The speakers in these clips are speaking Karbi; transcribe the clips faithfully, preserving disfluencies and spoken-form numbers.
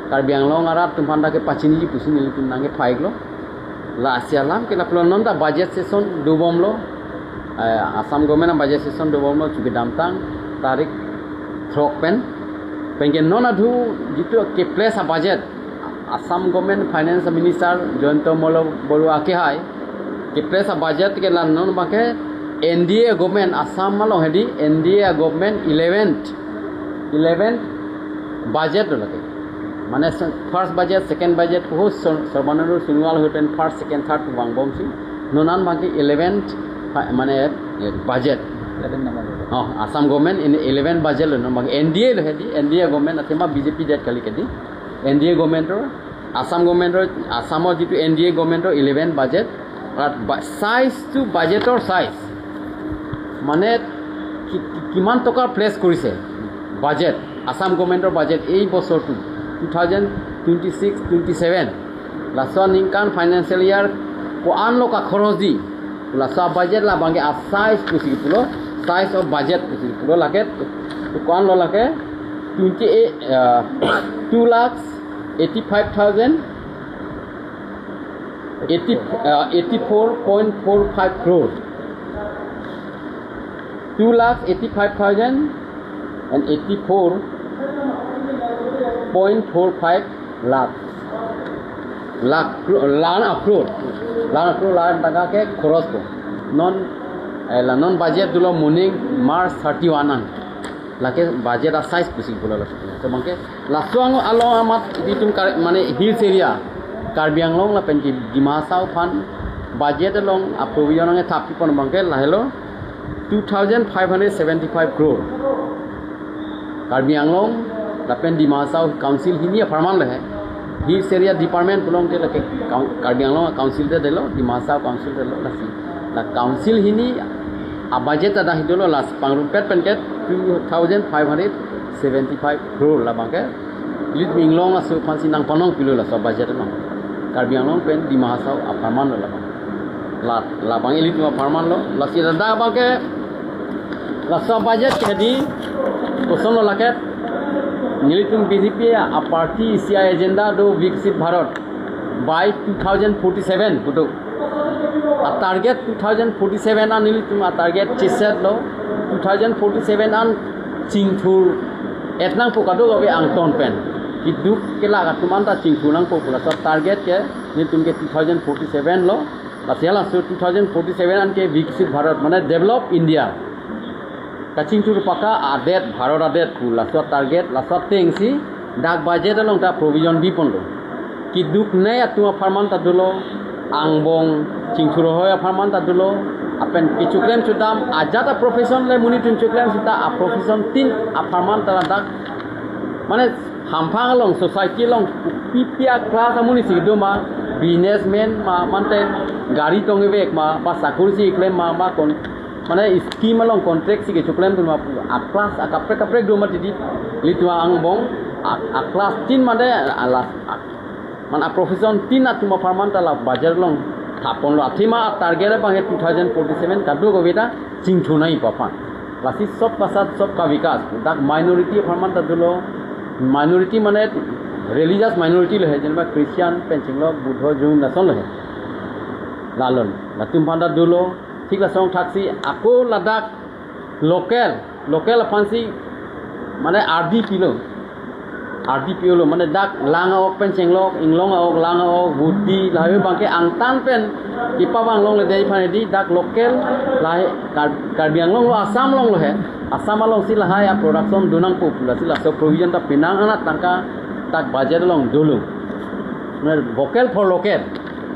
Karbi Anglong arat atum aphan ta kepachiniji pusi nelitum nangkephai-iklo. Lasi alam ke lapulo, non ta budget session dobomlo. Eh, Assam government budget session dobomlo, chuki damtang tarik throk pen. Penke non adhu jitu keplace a-budget, Assam government finance minister Jayanta Malla Barua akehai keplace a-budget ke la non abangke N D A government, Assam along hedi N D A government eleventh, eleventh budget lo lake. Mane se-, first budget, second budget, ho Sar-, Sarbananda Sonowal ahut pen first, second, third vangbomsi. Non an abangke eleventh pa-, mane, eh, budget. Eleven number. Oh, Assam government in eleven budget lo non abang N D A lo hedi, N D A government athema B J P det kali kedi. N D A government ro, Assam government ro, Assam jitu N D A government ro eleven budget. Arat ba-, size to budget or size. Mane ki-, ki-, kiman toka place korise budget, Assam government ro budget ei bosor tu two thousand twenty-six twenty-seven. Laso aningkan financial year ko-an lo kakhoros di. Laso budget la abangke a-size pusi pulo, size of budget pusi pulo lake, ko-an lo lake twenty-eight, uh, two lakhs eighty-five thousand, eighty, uh, eighty-four point four five crore. Two lakhs eighty-five thousand and eighty-four point four five lakh. Lakh, cro-, lakh a crore. Lakh a crore, lakh taka ke khoros ko. Non, eh, la non budget dolo moning March thirty-one an. Lake budget a-size pusi pulo la. So abangke laso ang along amat itum Kar-, mane hills area, Karbi Anglong lapen Di-, Dima Hasao aphan budget along a-provision nangkethap pipon abangke lahelo two thousand five hundred seventy-five crore. Karbi Anglong lapen Dima Hasao council hini apharman lo he. Hills area department pulote lake coun-, Karbi Anglong council te dolo, Dima Hasao council te dolo, lasi la council hini a-budget ta dak dolo, lasi pangrumpet penke two thousand five hundred seventy-five crore la abangke ilitum inglong aso aphansi nangpanong pilo laso budget along. Karbi Anglong pen Dima Hasao apharman lo la abang. La, la abang ilitum apharman lo. Lasi ladak abangke laso budget ke di koson lo lake, nelitum B J P a-party isi a-agenda do Viksit Bharat by two thousand forty-seven putu. A-target two thousand forty-seven an nelitum a-target chiset lo. Two thousand forty-seven an chingthur-et nangpo kadokave angton pen. Keduk kelak atum anta chingthur nangpo pu laso target ke nelitum ke two thousand forty-seven lo. Lasi laso two thousand forty-seven an ke Viksit Bharat, mane develop India, kachingthur paka adet, Bharat adet pu laso target, laso atengsi dak budget along ta provision biponlo. Keduknei atum apharman ta dolo, angbong chingthur ahoi apharman ta dolo, lapen kechoklem chodam ajat a-profession le monit atum choklem seta a-profession tin apharman ta ladak, mane hamphang along, society along pi pi a-class amonit si do ma, businessman ma, mate gari tongvek ma, ba sakori si klem ma, ma kon, mane scheme along contract si kechoklem do ma pu a-class akaprek kaprek do ma titi, ilitum angbong a, a-class tin mane a-class a, mane a-profession tin atum apharman ta la budget along thaponlo, athema a-target abangke two thousand forty-seven kadokave ta chingthur nangji pu aphan. Lasi Sabka Saath Sabka Vikas, dak minority apharman ta dolo, minority mane religious minority lo he, jenba Christian pen chenglok, Buddho, Jain lason lo he. Lalon, latum aphan ta dolo, thik lason thaksi ako ladak local, local aphansi mane ardi pilo. Ardi pilo, mane dak lang a-ok pen chenglok, inglong a-ok, lang a-ok, budi, lahai abangke angtan pen kepavang longledetji aphan di dak local, lahai Kar-, Karbi Anglong lo, Assam along lo he. Assam alongsi lahai a-production do nangpo pu lasi laso provision ta penang anat tangka dak budget along dolo. Mane vocal for local.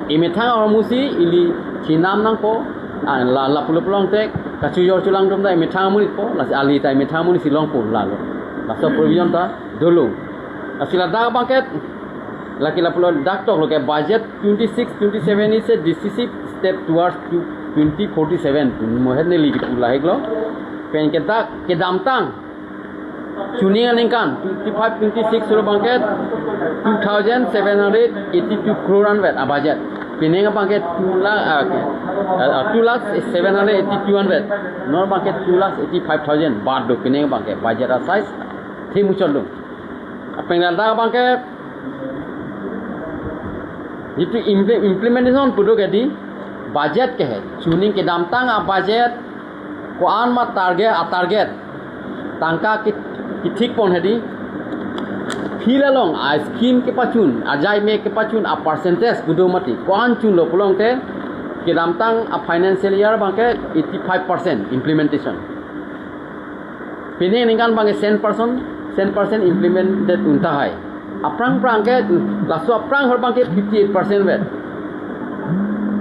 Emethang ahormu si ili chinam nangpo, ah, la, lapulo pulote kachojor cholang atum ta emethang amonit po, lasi ali ta emethang amonit si longpo lalo. Laso provision ta dolo. Lasi ladak abangke, lake lapulo dak toklo ke budget twenty-six twenty-seven is a decisive step towards to twenty forty-seven. Mohet neli kipu lahiklo. Penke dak kedamtang chuning aningkan twenty-five twenty-six lo abangke two thousand seven hundred eighty-two crore anvet a-budget. Penang abangke two lakh, ah, ah, two lakh seven hundred eighty-two anvet. Non abangke two lakh eighty-five thousand baht do penang abangke budget a-size. Themuchot lo. Penang abangke, jitu imple-, implementation pu do ke di, budget ke he. Chuning kedamtang a budget, ko-an ma target, a target tangka ki, kithik pon he di. Field along a scheme kepachun, ajai me kepachun, a percentage pu do mati. Ko-an chunlo pulote, kedamtang a financial year abangke eighty-five percent implementation. Pini ningkan abangke cent percent, cent percent implemented un tahai. Aphrang aphrang ke, laso aphrang ahut abangke fifty-eight percent vet.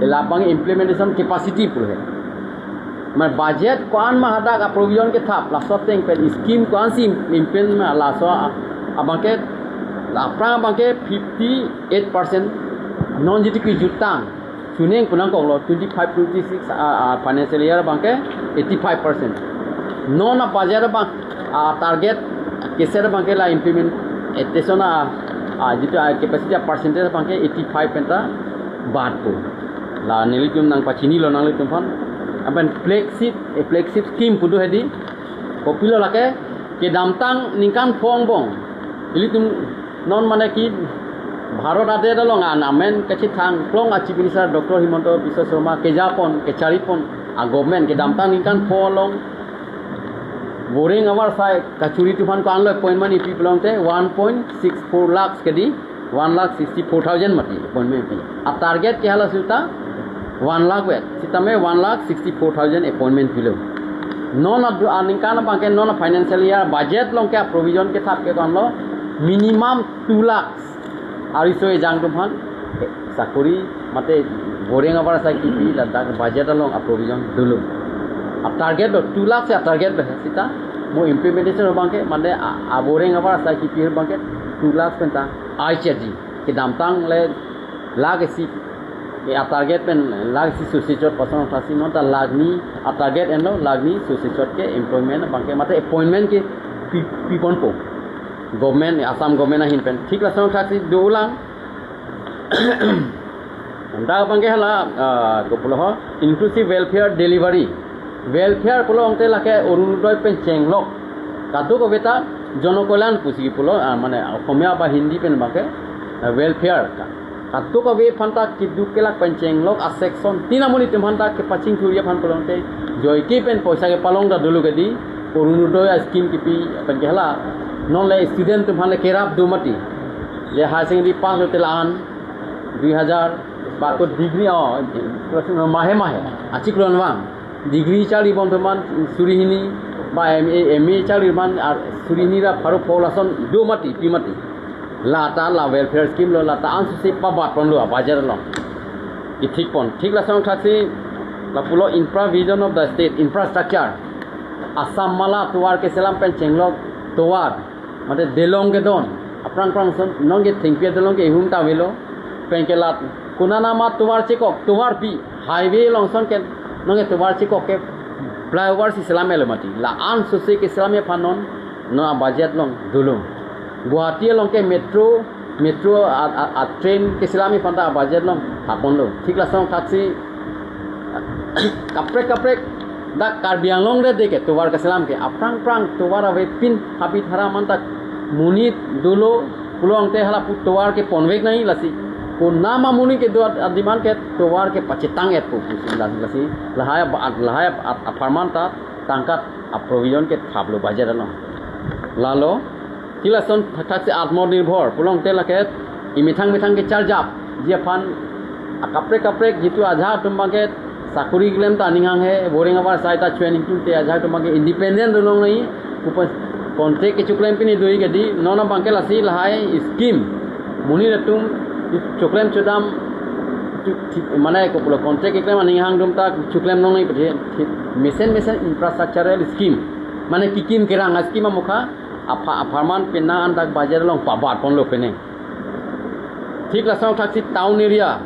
Ila abang implementation capacity pu he. Mane budget ko-an ma hadak a provision kethap, laso ateng pen scheme ko-an si implement ma laso a-, abangke, la aphrang abangke fifty-eight percent, non jitu kejutang. Chuning pu nangkoklo, twenty-five twenty-six, ah, ah, financial year abangke eighty-five percent. Non a budget abang, ah, target keser abangke la implementation a, ah, jitu a capacity a percentage abangke eighty-five penta bad pu. La nelitum nangpachinilo nanglitum aphan. Lapen flagship, eh, flagship scheme pu do he di. Kopilo lake, kedamtang ningkan pho angbong. Ilitum non mane ki Bharat adet along an amen kachethang plong a Chief Minister Doctor Himanta Biswa Sarma kejapon, kecharipon, a government kedamtang ningkan pho along boring avarsai kachuri atum aphan ko-anlo appointment ipi pulote one point six four lakhs ke di, one lakh sixty-four thousand mati appointment ipi. A target ke hala seta one lakh vet. Sitame one lakh sixty-four thousand appointment pilo. Non a du-, a ningkan abangke non a financial year budget along ke a provision kethap ke ko-anlo minimum two lakhs. Ariso ejang atum aphan sakori mate boring avarsai kipi ladak budget along a provision dolo. A target lo two lakhs ya target lo seta mo implementation abangke mane a, a boring avarsai kipi abangke two lakhs penta ai chaji. Kedamtang le lakh isi, eh, a target pen lakh isi sose chot pasang thasi non ta lakh ni a target enlo lakh ni sose chot ke employment abangke mate appointment ke pi, piponpo. Government, Assam government ahin pen. Thik lason thaksi dolang. Anta abangke hala, ah, kopilo ho, inclusive welfare delivery. Welfare pulote lake Orunodoi pen chenglok. Kadokave ta Jonokolyan pusi pulo, ah, mane Oxomiya ba Hindi pen abangke, ah, welfare ka. Kadokave aphanta keduk kelak pen chenglok a section tin amonit aphanta kepachingthurji aphan pulote joike pen poisa kepalong ta dolo ke di Orunodoi a scheme kipi pen ke hala. Non le student atum aphan le kerap do mati. Je higher secondary pass lote la-an dui hajar ba ko degree, oh, mahe mahe achiklo anvang. Degree charli bom atum aphan suri hini ba M A, M A charli aphan ar suri hini ra pharo pho lason do mati, pi mati. Lata la welfare scheme lo, lata ansose pabat ponlo a budget along. Ithik pon. Thik lason thaksi lapulo infra vision of the state, infrastructure. Assam mala tovar keselam pen chenglok tovar. Mate delong kedon. Aphrang aphrang ason nonke thengpi adelong ke ihum ta avelo. Pen ke lat konat nama tovar chekok, tovar pi, highway along ason ke nonke tovar chekok ke flyover si selam elo mati. La ansose keselam aphan non, non a budget along dolo. Guwahati along ke metro, metro a, a, a train keselam aphanta budget along hapon lo. Thik lason thaksi kaprek kaprek dak Karbi Anglong re de ke tovar keselam ke aphrang aphrang tovar avepin habit haram anta monit dolo pulote hala pu tovar ke ponvek nangji lasi. Konat ma monit kedo adim an ke tovar ke pachetang et pu pusi lasi lasi. Lahai a, lahai a, a, apharman ta tangka a provision kethaplo budget along. Lalo, thik lason thaksi Atmanirbhor pulote lake imethang methang kecharjapji aphan akaprek kaprek jitu ajahak atum abangke sakori keklem ta aning hanghe, boring avarsai ta training atumte ajahak atum abangke independent dolong nangji, kupon contract kechoklem pine doji ke di, non abangke lasi lahai scheme. Monit atum choklem chodam tu, ti, mane kopilo contract keklem aning hang atum ta choklem longnangji puthe, ti, mesen mesen infrastructural scheme. Mane kekim kerang a scheme amokha, apha, apharman penang an dak budget along pabat ponlo penang. Thik lason thaksi town area.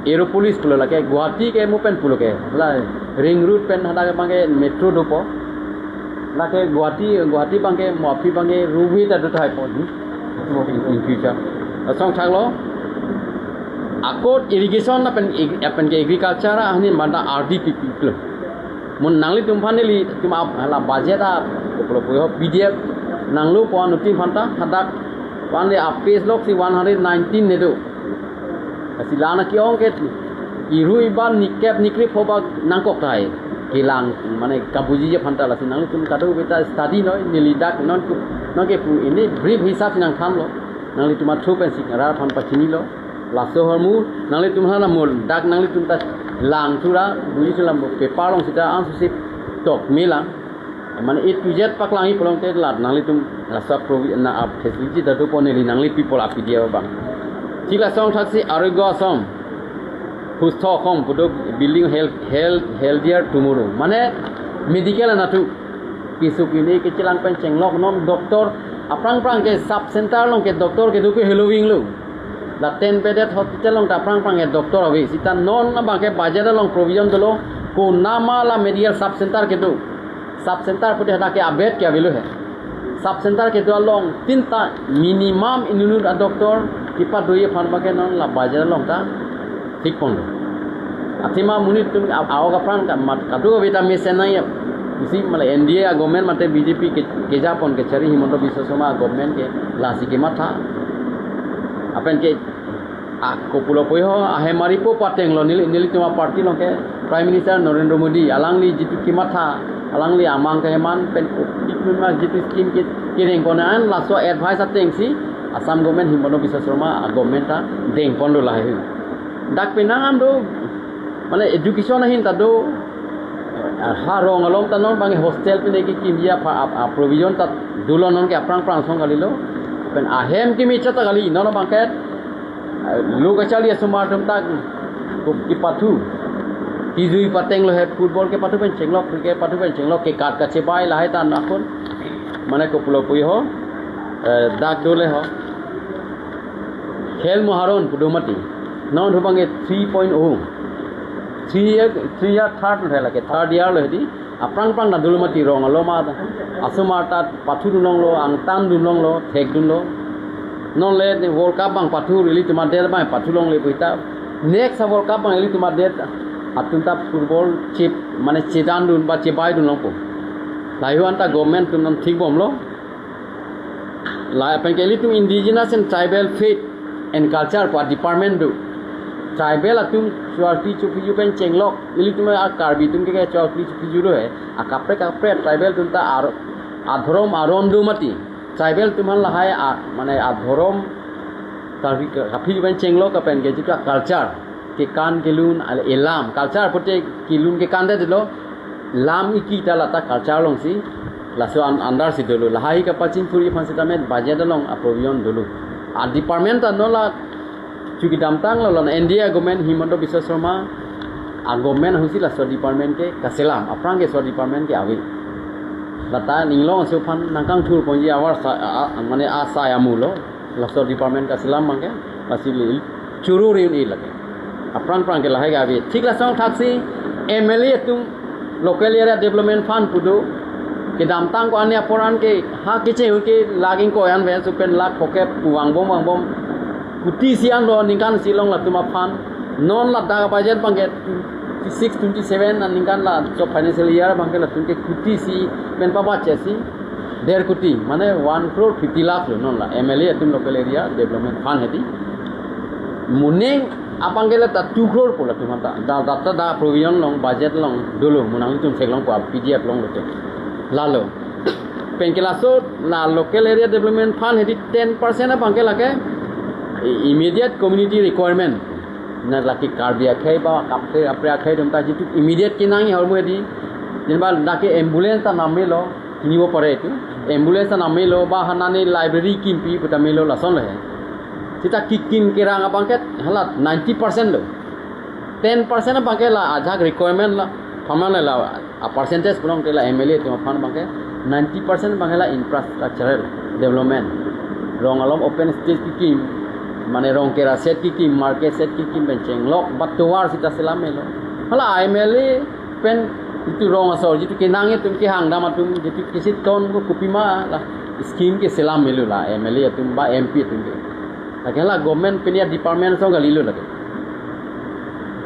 Aeropolis pulo lake, Guwahati ke mo pen pulo ke. La ring road pen hadak abangke metro dopo. Lake Guwahati, Guwahati abangke, mo aphi abangke, rubi ta do thai pon. In, in future. Lason thaklo. Akot irrigation lapen ag-, lapen ke agriculture ahin banda R D P P pulo. Mo nanglitum aphan nelitum ap-, hala budget a, pulo pulo P D F nanglo pu anuttin aphanta hadak one day apis loksi one hundred nineteen ne do. Lasi la-an ke-ong ke irui ba nikep nikrip ho ba nangkok tahai. Kelang mane kabujiji aphanta lasi nanglitum kadokave ta study noi, neli dak non ku, non ke pu ini brief hisap si nangthanlo. Nanglitum athu pensi rat aphan pachinilo. Laso ahormu nanglitum hana mul dak nanglitum ta lang thura buji sulam paper along sita answer sheet tok melang. Mane A to Z paklangji pulote la nanglitum laso provi na ap facility ta dopo neli nangli people api dia bang. Thik lason thaksi arogya asom. Hustho khom pu do building health, health, healthier tomorrow. Mane medical anatu. Kisuk ini kechelang pen chenglok non doctor aphrang phrang ke sub center along ke doctor kedo ke helo wing lo. La ten bedded hospital along ta aphrang phrang ke doctor ave. Sita non abang ke budget along provision dolo. Konama la medical sub center kedo. Sub center pute hadak ke abed ke avelo he. Sub center kedo alongtin ta minimum inut inut a doctor kepadoji aphan abang ke non la budget along ta thik ponlo. Athema monit atum a-, a-ok apran ka mat kadokave ta mesen nangji. Isi mane N D A a government mate B J P ke, kejapon kechari Himanta Biswa Sarma a government ke lasi kematha. Lapen ke a kopulo puho ahem aripo patenglo neli, nelitum a party along ke Prime Minister Narendra Modi alangli jitu kematha, alangli amang keheman pen kopik nunma jitu scheme ke, kedeng pon an laso advice atengsi Assam government Himanta Biswa Sarma a government ta deng ponlo lahai. Dak penang an do mane education ahin ta do ha rong along ta non abang hostel pine kekimji apha a, a provision ta dolo non ke aphrang phrang song kalilo. Pen ahem kimi chata kali non abang ke lo kachali asomar atum ta kepathu. Tijui patenglo he football kepathu pen chenglok, cricket kepathu pen chenglok, kekat kachebai lahai ta nakon. Mane kopulo puho, eh, dak dole ho. Khel Maharan pu do mati. Non hu abang ke three point oh. Three year, three year third lo he lake, third year lo hedi. Aphrang phrang ta dolo mati rong alom a. Asomar ta pathu dunlonglo, angtan dunlonglo, thek dunlo. Non le ne World Cup abang pathu ilitum adet abang pathu longle pu ta. Next a World Cup abang ilitum adet atum ta football chip mane chedan dun ba chebai dunlongpo. Lahai hu an ta government atum non thik bomlo. Lapen ke ilitum indigenous and tribal faith and culture pu a department do. Tribal atum chorpi chopiju pen chenglok, ilitum a Karbi atum ke chorpi chopiju do he. A kaprek kaprek tribal atum ta ar-, adhorom aron do mati. Tribal atum aphan lahai a, mane adhorom Karbi ka-, kaphi pen chenglok lapen ke jitu a culture. Kekan kelun al-, elam. Culture pute kelun kekan te dolo. Lam iki ta lata culture alongsi. Laso an-, andar si dolo. Lahai kapachingthurji aphan sitame budget along a provision dolo. A department ta non la chukidamtanglo la N D A government Himanta Biswa Sarma a government ahutsi laso department ke kaselam. Aphrang ke so department ke ave. Lata ninglong aso aphan nangkangthur ponji avar sa-, a, a, mane asai amulo. Laso department kaselam abang ke, lasi li churu riun i lake. Aphrang phrang ke lahai ke ave. Thik lason thaksi M L A atum local area development fund pu do. Kedamtang ko ane apor an ke ha keche ke laging ko an ven supen lak poke pu vangbom vangbom. Kuti isi an lo ningkan isi along latum a fund. Non ladak budget abang ke six twenty seven an ningkan laso financial year abang ke latum ke kuti isi pen pabachesi. Der kuti, mane one crore fifty lakh lo non la M L A atum local area development fund hedi. Muning abang ke lata two crore pu latum ta. Da, da, da, da provision along budget along dolo, mo nanglitum theklongpo P D F along lote. Lalo. Pen ke laso la local area development fund hedi ten percent abang ke lake i-, immediate community requirement. Na lake Karbi akhei ba kapre apre akhei atum ta jitu immediate kenangji ahormu hedi. Jenba lake ambulance ta nam melo. Kinibo pare itu. Ambulance ta nam melo ba hanane library kimpi pu ta melo lason lo he. Sita kekim kerang abang ke hala ninety percent lo. Ten percent abang ke la ajak requirement la. Pamane la a percentage pulote la M L A atum aphan abang ke ninety percent abang ke la infrastructural development. Rong along open stage kekim, mane rong kera set kekim, market set kekim pen chenglok ba tovar sita selam melo. Hala M L A pen jitu rong asor, jitu kenangji atum kehang dam atum, jitu kisi ton ko kopima la scheme keselam melo la M L A atum ba M P atum ke. Lake la government pen ya department song kalilo lake.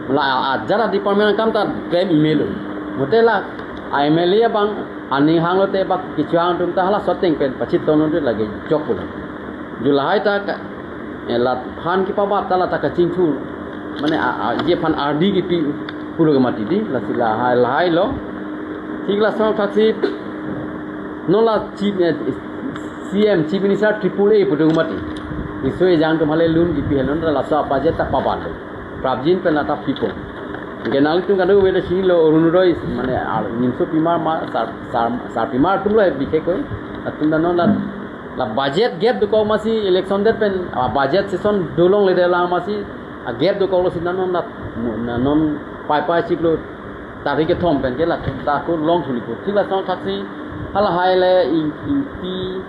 La a-, ajat a department akam ta klem-i melo. Mote la a M L A abang Aning hanglote bak kecho-ang atum ta hala soteng pen pachit tong nonde lake jok pulo. Ju lahai ta ka, eh, la phan kepabat ta la ta kachingthur. Mane a, a, je phan ardi kepi pulo ke mati di, lasi lahai, lahai lo. Thik lason thaksi non la chief, eh, C M, Chief Minister triple A pulo ke mati. Riso ejang atum hale loan kepi helo, laso budget ta pabat lo. Prapjin pen la ta pipo. Ke nangtum kado wele sini lo Orunodoi, mane ar nimso pimar ma sar, sar, sarpimar atum lo bikhe koi. Atum ta non la, la budget gap dokok masi election det pen, ah, budget session dolongle det lang masi, ah, gap dokoklo si ta non la, na non pai pai chiklo tarik kethom pen ke la ta ko long thuli ko. Thik lason thaksi halahai le in, inti,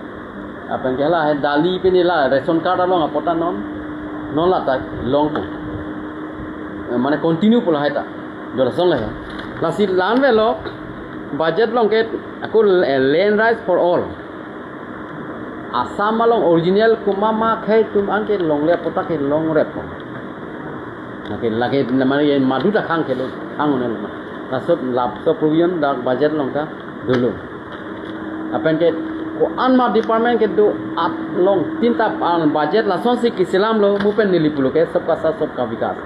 ah, pen ke halahai dali pen la ration card along apot ta non, non la ta long ko. Eh, mane continue pu lahai ta. Jo lason le. Lasi la-an avelo budget along ke ako, eh, land rights for all. Assam along original komat ma akhei atum an ke longle apot ta ke longrep ko. Lake, lake, mane ye madu ta khang kelo, khang un-e lo ma. Laso, laso provision dak budget along ta dolo. Lapen ke ko-an ma department kedo atum along tin ta an budget lasonsi keselam lo, mu pen neli pulo ke sabka saath sabka vikas.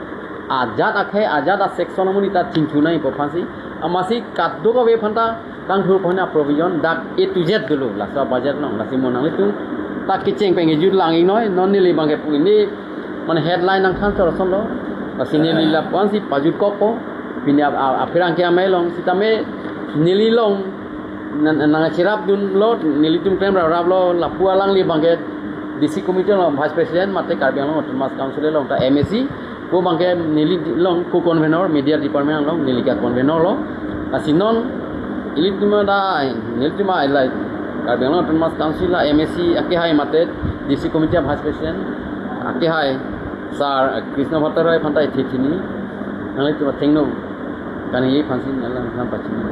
Ajat akhei, ajat a-section amonit ta chingthur nangji pu aphansi. Amatsi kadokave aphan ta kangthur aphan a-provision dak A to Z dolo, laso budget along, lasi mo nanglitum ta kecheng pen kejut lang-iknoi, non neli abang ke pu ini, mane headline nangthan chor ason lo, lasi neli lapu-ansi pajutkokpo, pini ap-, ap-, apherangke amei along, sitame neli along, nang, nangcherapdunlo, nelitum klem rapraplo, lapu alangli abang ke D C committee along Vice President, mate Karbi Anglong Autonomous Council along ta M A C, pu abang ke neli di-, along ko-convenor, media department along, neli ke convenor lo. Lasi non, ilitum ta, nelitum ta ilai Karbi Anglong Autonomous Council a-M A C akehai mate D C committee a-vice president akehai Sir Krishna Bhattarai aphan ta ithi thini. Nanglitum ta thengno. Kaningje aphansi nangpachini.